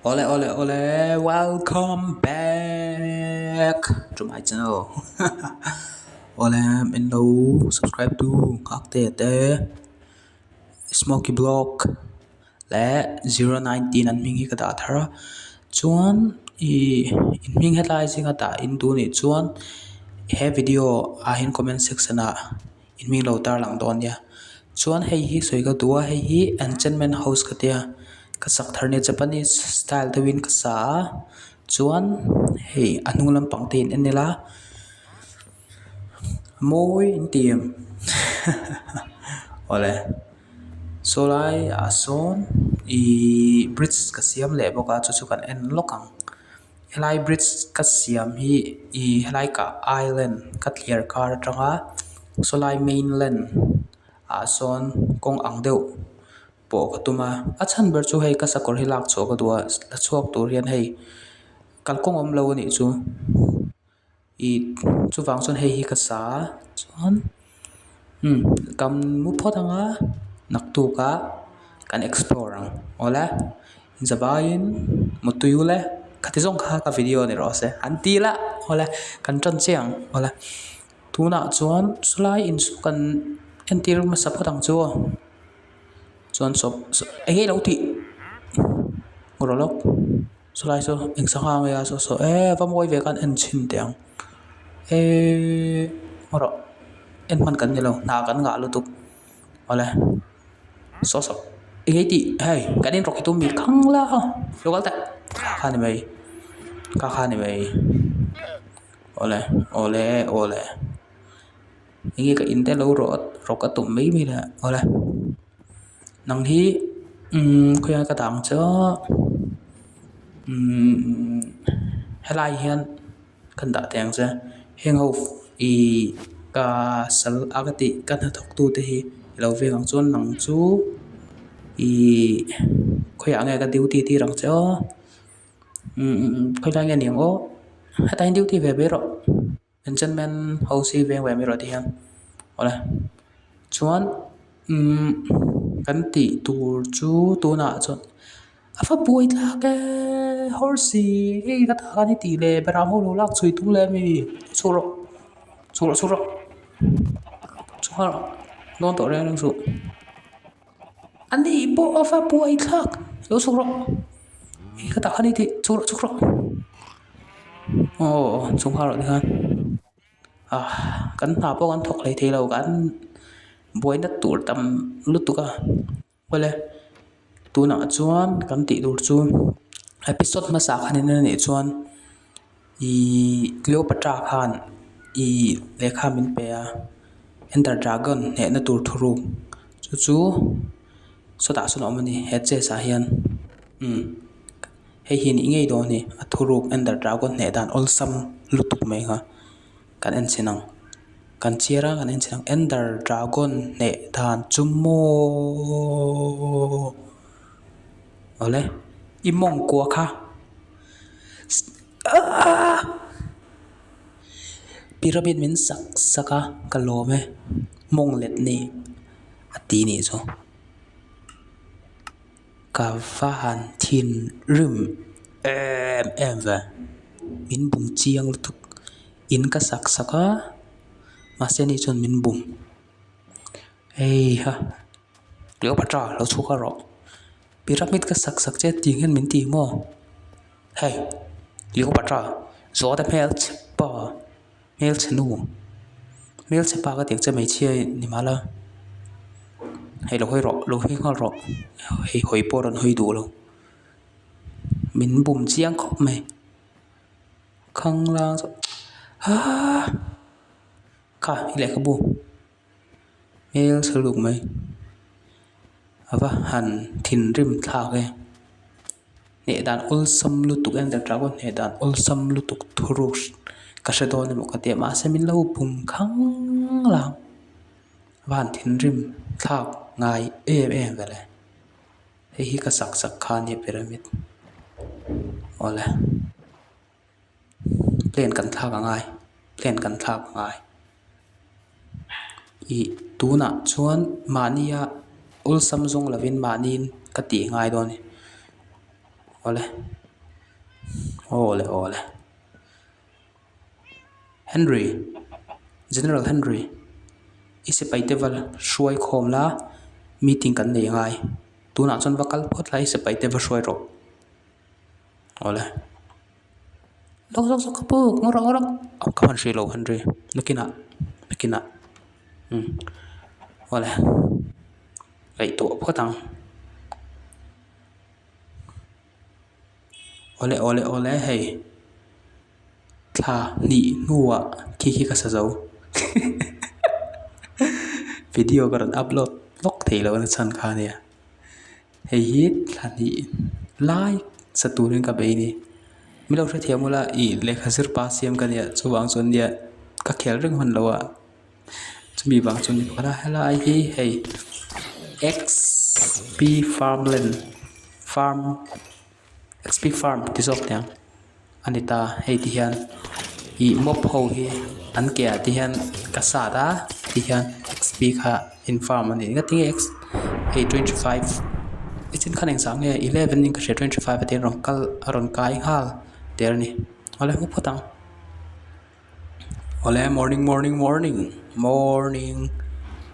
Awle awle awle welcome back to my channel awle min lo subscribe tu nghak te te smoky block leh 019 an hming hi ka dah thar a chuan ih in hming hetlai zinga dah in duh anih chuan he video ah hian comment section ah. In hming lo tarlang dawn nia chuan hei hi sawi ka duh a hei hi enchantment house ka tia ka sak thar nia japanese style deuhin ka sa a chuan hei a hnung lampang te in en ila mawi in ti em awle saw lai ah sawn ihh bridge ka siam leh bawk a chu chu kan en lawk ang. Helai bridge ka siam hi ih helai ka island ka thliar kar atanga sawlai mainland ah sawn kawng ang deuh pawh ka tum a a chhan ber chu hei ka sakawr hi lak chhuah ka duh a la chhuak tur hian hei kalkawng awm lo a nih chu ih chuvang chuan hei hi ka sa a chuan umm kam mu phawt ang a naktuk ah kan explore ang awle zavaiin mutui ule khati zawng kha ka video ni rawh se an ti la awle kan tan chiah ang awle tunah chuan sawlai in chu kan entir hmasa phawt ang chu aw chuan sawp eng nge ilo tih rawh lawk. Sawlai saw eng sangha nge a saw saw eee va mawi ve khan en chhin teh ang eeee rawh en hman kan nilo hna kan ngah lutuk awle saw saw eng nge i tih hei kan inrawk hi tum mi khang la a lo kal teh kha kha ni mai kha kha ni mai awle awle awle eng nge ka in te lo rawh rawk a tum mai mai le awle nang hi umm khawiah ka dah ang che aw umm helai hian kan dah teh ang che heng ho ihh ka sal a ka tih ka hnathawk tu te hi ilo veng ang chuan nang chu ihh khawiah nge ka duty tir ang che aw umm khawilai nge ni ang aw hetah hian duty ve mai rawh. Enchantment house hi veng ve mai rawh ti hian awle chuan umm kan tih tur chu tunah chuan a va buai thlak eee horsey hei ka tah khan i tih leh beram ho lo lak chhui tum leh ami chhuak rawh chhuak rawh chhuak rawh chhuak nghal rawh dawn tawh reng reng suh ani pawh a va buai thlak lo chhuak rawh hei ka tah khan i tih chhuak rawh chhuak rawh. Aw chung nghal loh tikhan ah kan hna pawh kan thawk hlei thei lo kan buaina tur tam lutuk a awle tunah chuan kan tih tur chu episode hmasa khan en a nih chuan ihh Cleopatra khan ihh lehkha min pe a enter dragon hnehna tur thuruk chu chu sawtah sawn a awm a ni he chest ah hian umm. Hei hi nih ngei dawn hi a thuruk ender dragon hneh dan awlsam lutuk mai kha kan en chhin ang kan chhiar a kan en chhin ang ender dragon hneh dan chu mawww awle i mawngkua kha aaa pyramid min sak sak a ka lawm e mawng let ni a ti nih chu. Ka va han thinrim em em ve min bum chiang lutuk in ka sak sak a mahse ani chuan min bum heiha Cleopatra lo chhuak a rawh pyramid ka sak sak che tih hian min ti maw hei Cleopatra zawhte hmel chhe pa. Hmelchhe nu hmelchhe pa ka tih ang che hmeichhia ni mah la hei lo hawi rawh lo hawi nghal rawh hei hawi pawh a rawn hawi duh lo min bum chiang khawp mai khanglang saw aaaa kha i lehkhabu hmelchhe lutuk mai a va han thinrim thlak e. Hneh dan awlsam lutuk ender dragon hneh dan awlsam lutuk thuruk ka hre dawn emaw ka tia mahse min lo bum khang lang van thinrim thlak ngai em em ve le hei hi ka sak sak kha ania pyramid awle plane kan thlak a ngai plane kan thlak a ngai ih tunah chuan mahnia awlsam zawng lovin mahniin ka tih ngai dawn a ni. Awle awle awle Henry General Henry i sipai te va hruai khawm la meeting kan nei angai tunah chuan va kal phawt la i sipai te va hruai rawh awle lawk lawk lawk ka pu ngaw rawh ngaw rawh ka hman hrih lo Henry nakinah nakinah umm awle ngaihtuah phawt ang. Awle awle awle hei thla hnih hnuah khi khi ka sa zo video ka rawn upload lawk theih loh na chhan kha a nia hei hi thla hnih lai sa turin ka bei a ni min lo hrethiam ula ih lehkha zir pa siam ka nia chuvang chuan nia ka khel reng hman lo a. Chumi vang chuan ni pakhat a helai hi hei xp farmland farm xp farm ti zawk teh ang a ni ta hei ti hian ih mob ho hi an ke ah te hian ka sat a ti hian xp kha in farm a ni ngatinge x hei 25 nichin khan engzah nge 11 in ka hria 25 a te rawn kal a rawn kai nghal der a ni awle hmu phawt ang. Awle morning morning morning morning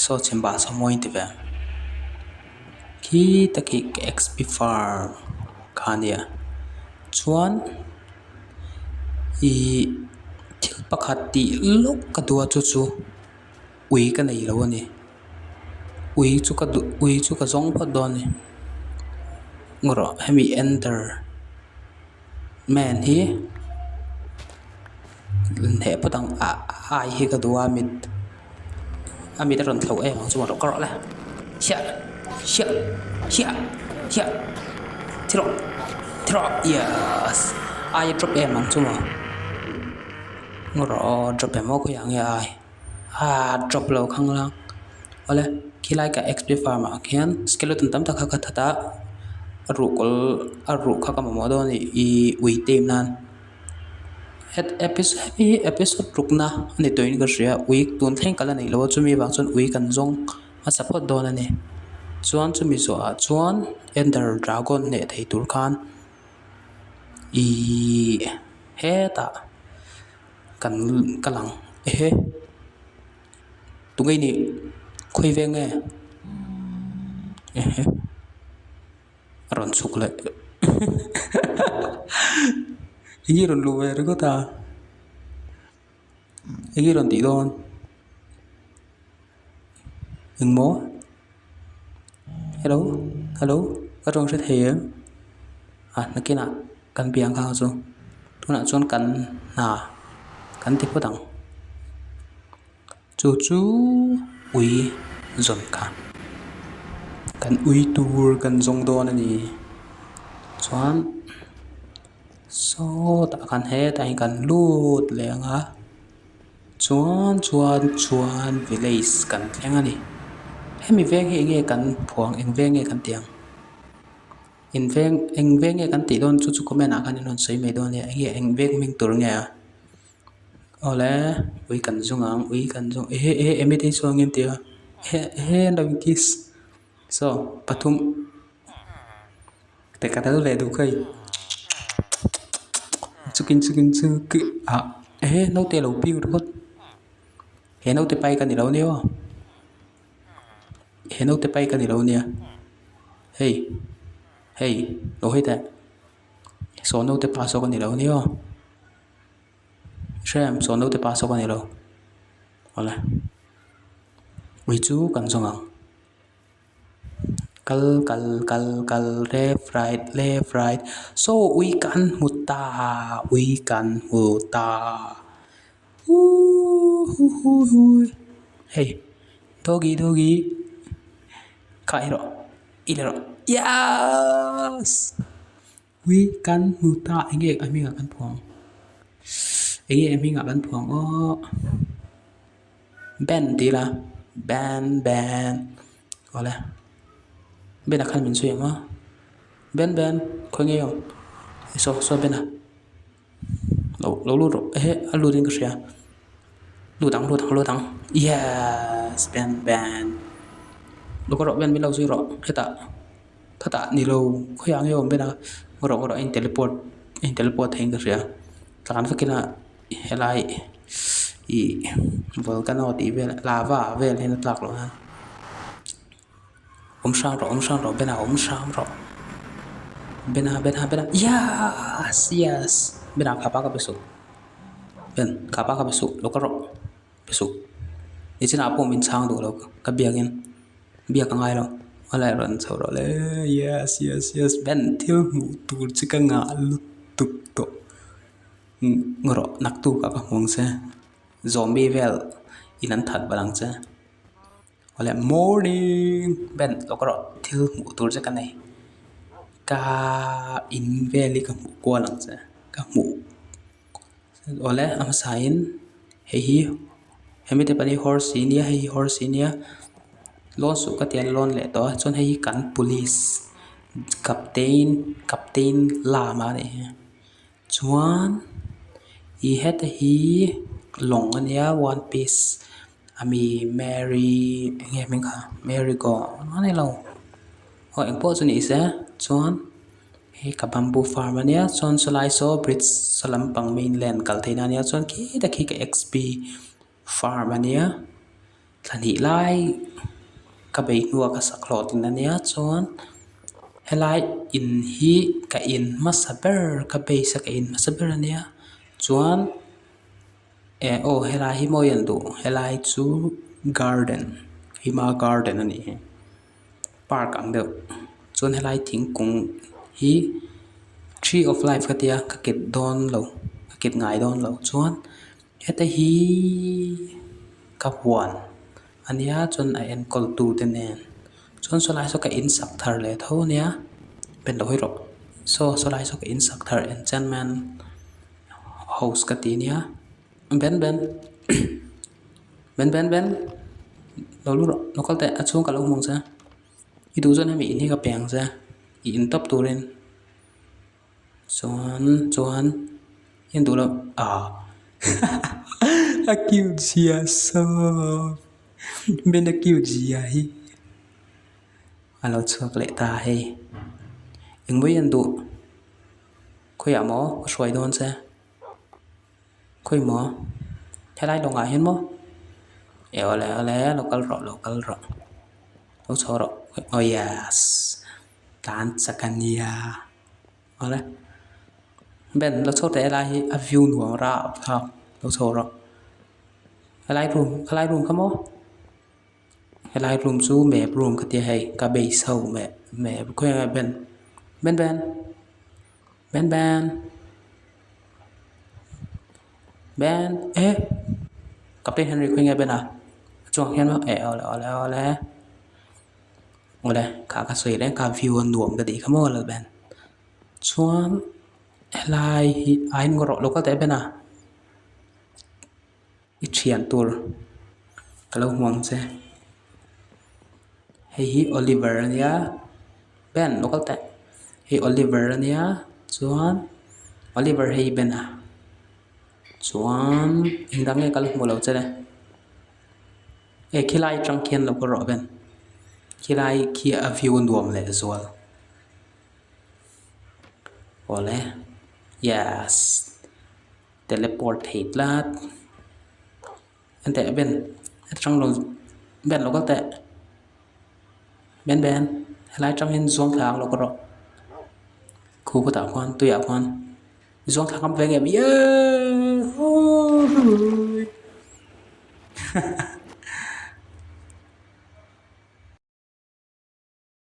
saw chhim bah saw mawi ti ve khi tak hi xp farm kha a nia chuan ihh thil pakhat tih lawk ka duh a chu chu ui ka nei lo a ni ui chu ka duh ui chu ka zawng phawt dawn a ni ngaw rawh hemi enter. Man hi hneh phawt ang ah ai hi ka duh a mit a mit a rawn thlauh em ang chu maw ka rawh le hia hia hia hia thi rawh thi rawh yes ai a drop em ang chu maw ngaw rawh aw drop em aw khawiah nge ai ah drop lo khanglang awle khilai ka xp farm ah khian skeleton tam tak kha ka that a a ruhkawl a ruh kha ka mamawh dawn a ni ihh ui team nan het episode hemi hi episode rukna a ni tawhin ka hria ui tun thleng ka la neih loh a chumi vang chuan ui kan zawng hmasa phawt dawn a ni chuan chumi zawhah chuan ender dragon hneh thei tur khan ihh hetah. Kan kal ang ehe tunge i nih khawi veng nge ehe a rawn chhuk leh enge rawn luh ve ringawt a enge rawn tih dawn engmaw hello hello ka tawng hre thei em ah nakinah kan piang nghal chu tunah chuan kan hna kan ti phawt ang chu chu ui zawn kha kan ui tur kan zawng dawn a ni chuan sawtah khan hetah hian kan lut leh ang a. Chuan chuan chuan village kan thleng a ni hemi veng hi enge kan phuang eng veng nge kan tih ang in veng eng veng nge kan tih dawn chu chu comment ah khan in rawn sawi mai dawn nia enge eng veng hming tur nge a awle ui kan zawng ang ui kan zawng ehe ehe emi te hi saw ang in tia ehe ehe an lo in kiss saw pathum. Te ka tel ve duh kha i chukin chukin chu ah ehe naute a lo piu ringawt he naute pai ka ni lo nia aw he naute pai ka ni lo nia hei hei lo hawi teh saw naute pa saw ka ni lo nia aw hrem saw naute pa saw ka ni lo awle ui chu kan zawng ang. Kal kal kal kal left right left right saw ui kan hmu ta ui kan hmu ta uuhh hu hu hu hei doggy doggy kha i rawh i la rawh yaass ui kan hmu ta enge a hmingah kan phuang enge a hmingah kan phuang aww. Ben tih ila Ben Ben awle Ben ah khan min zui ang a Ben Ben khawi nge aw saw saw Ben a lo lo lut rawh ehe a lut in ka hria lut ang lut ang lut ang yes Ben Ben lo kal rawh Ben min lo zui rawh hetah khatah ni lo khawiah nge awm Ben a. Ngaw rawh ngaw rawh a in teleport a in teleport theiin ka hria tlan vek ila helai ih volcano tih vel lava vel hian a tlak loh nan awm hrang rawh awm hrang rawh bena awm hrang rawh bena bena bena yes yes bena khapa ka be suh ben khapa ka be suh lo kal rawh be suh nichinah pawh min chhang duh lo ka biakin. Biak a ngai lo a la rawn chho rawh le yes yes yes ben thil hmuh tur chu ka ngah lutuk tawh ngaw rawh naktuk ah ka hmu ang che zombie vel in an that palh ang che awle morning ben lo ka rawh thil hmuh tur che ka nei ka in vel hi ka hmuh kual ang che ka hmuh. Awle a hmasa in hei hi hemi te pahnih hi horse hi nia hei hi horse hi nia lawn suh ka tia lawn leh tawh a chuan hei hi kan police captain captain lama a nih hi chuan ih heta hi lawng a nia one piece ami mary eng nge hming kha mary go a ni lo aw engpawh chu ni se chuan. Hei ka bamboo farm a nia chuan sawlai saw bridge saw lampang mainland kal theihna a nia chuan khitah khi ka xp farm a nia thla hnih lai ka bei hnuah ka sak hlawhtling a nia chuan helai in hi ka in hmasa ber ka base a ka in hmasa ber a nia chuan eh aw helai hi mawi an duh helai chu garden hima garden a nih hi. Park ang deuh chuan helai thingkung hi tree of life ka tia ka ket dawn lo ka ket ngai dawn lo chuan heta hi ka huan a nia chuan a enkawl tu te nen chuan sawlai saw ka in sak thar leh tho a nia pen lo hawi rawh saw sawlai saw ka in sak thar enchantment house ka ti ania ben ben. Ben ben ben lo lu rawh lo kal teh a chhung ka lo hmu ang che i duh chuan hemi in hi ka pe ang che i in tawp turin chuan chuan i en duh loh ah a cute zia saw ben a cute zia hi a lo chhuak leh ta hei engmawii en duh khawiah maw ka hruai dawn che. Khawi maw helai lawngah hian maw eh awle awle lo kal rawh lo kal rawh lo chho rawh aw yes tlan chak a nia awle ben lo chho teh helai hi a view nuam rapthlak lo chho rawh helai room helai room kha maw helai room chu map room ka tia hei ka base ho map map khawi ben ben ben. Ben Ben Ben eh Captain Henry khawi nge Ben a a chuang hian maw eh awle awle awle awle kha ka sawi reng kha view a nuam ka tih kha maw lal Ben chuan helai hi a in ngaw rawh lo kal teh Ben a i thian tur ka lo hmu ang che hei hi Oliver a nia Ben lo kal teh hei Oliver a nia chuan Oliver hei Ben a chuan engdang nge ka la hmu lo che le hei khilai atang khian lo kal rawh Ben khilai khi a view a nuam leh zual awle yes. Teleport thei tlat enteh ben atang lo ben lo kal teh ben ben helai atang hian zuang thla ang lo ka rawh khu khawtah khuan tuiah khuan zuang thla ngam ve ngem yeehh.